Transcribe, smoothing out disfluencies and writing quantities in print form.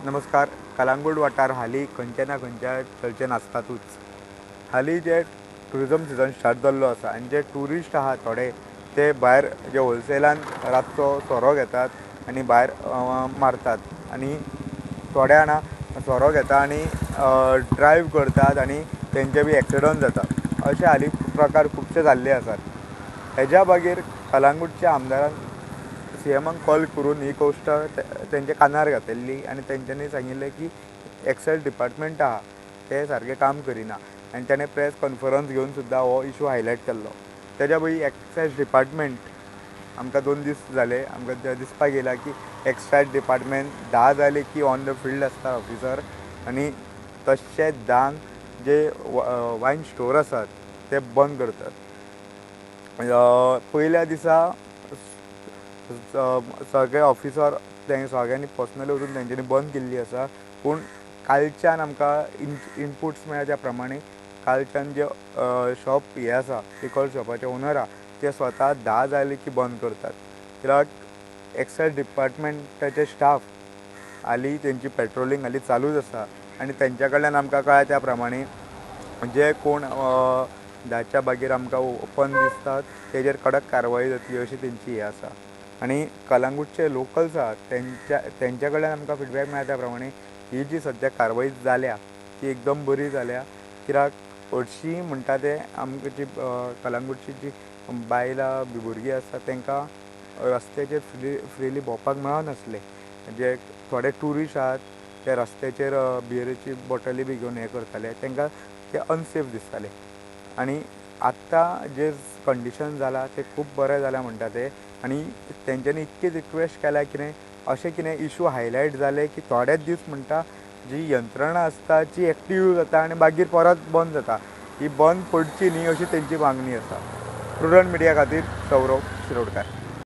नमस्कार. कलांगूट वाठार हालीं खंयच्या ना खंयच्या चर्चेन आसतातूच. हालीं जे ट्युरिजम सिजन स्टार्ट जाल्लो आसा आनी जे ट्युरिस्ट आहा थोडे ते भायर जे होलसेलान रातचो सोरो घेतात आनी भायर मारतात आनी थोड्या जाणां सोरो घेता आनी ड्रायव करतात आनी तेंचे बी एक्सिडंट जाता. अशे हालीं प्रकार खुबशे जाल्ले आसात. हेज्या मागीर कलांगूटच्या आमदारान सीएमाक कॉल करून ही गोश्ट तेंच्या कानार घातिल्ली आनी तेंच्यांनी सांगिल्लें की एक्सायज डिपार्टमेंट आहा ते सारकें काम करिना आनी ताणें प्रेस कॉन्फरन्स घेवन सुद्दां हो इशू हायलायट केल्लो. तेज्या पयलीं एक्सायज डिपार्टमेंट आमकां 2 दीस जाले आमकां दिसपाक येयला की एक्सायज डिपार्टमेंट 10 जाले की ऑन the field आसता ऑफिसर आनी तशें 10 जे वायन स्टोर आसात ते बंद करतात. पयल्या दिसा सगळे ऑफिसर सगळ्यांनी पर्सनली वचून तेंच्यांनी बंद केल्ली आसा. पूण कालच्यान आमकां इनपुट्स मेळ्ळ्या त्या प्रमाणे कालच्यान जे शॉप हे आसा लिकर शॉपाचे ओनर आहा ते स्वता 10 जाले की बंद करतात. कित्याक एक्सायज डिपार्टमेंटाचे स्टाफ हालीं तेंची पेट्रोलिंग हालीं चालूच आसा आनी तेंच्या कडल्यान आमकां कळ्ळा त्या प्रमाणे जे कोण 10च्या मागीर आमकां ओपन दिसतात तेजेर कडक कारवाय जातली अशी तेंची हें आसा. आनी कलांगूटचे लोकल्स आहात तेंच्या कडल्यान आमकां फिडबॅक मेळ्ळा त्या प्रमाणे ही जी सद्या कारवाय जाल्या ती एकदम बरी जाल्या. कित्याक हरशीं म्हणटा ते आमकां जी कलांगूटची जी बायलां भुरगीं आसता तांकां रस्त्याचेर फ्रिली भोंवपाक मेळनासलें. जे थोडे ट्युरिस्ट आहात ते रस्त्याचेर बियरीची बॉटली बी घेवन हें करताले, तांकां ते अनसेफ दिसताले. आनी आत्तां जे कंडिशन जालां तें खूब बरें जालां म्हणटा ते. आनी तेंच्यांनी इतकी रिक्वेस्ट केल्या कितें अशें कितें इशू हायलायट जाले की थोडेच दीस म्हणटा जी यंत्रणा आसता ती एक्टीव जाता आनी मागीर परत बंद जाता. ही बंद पडची न्ही अशी तेंची मागणी आसा. प्रुडंट मिडिया खातीर सौरभ शिरोडकार.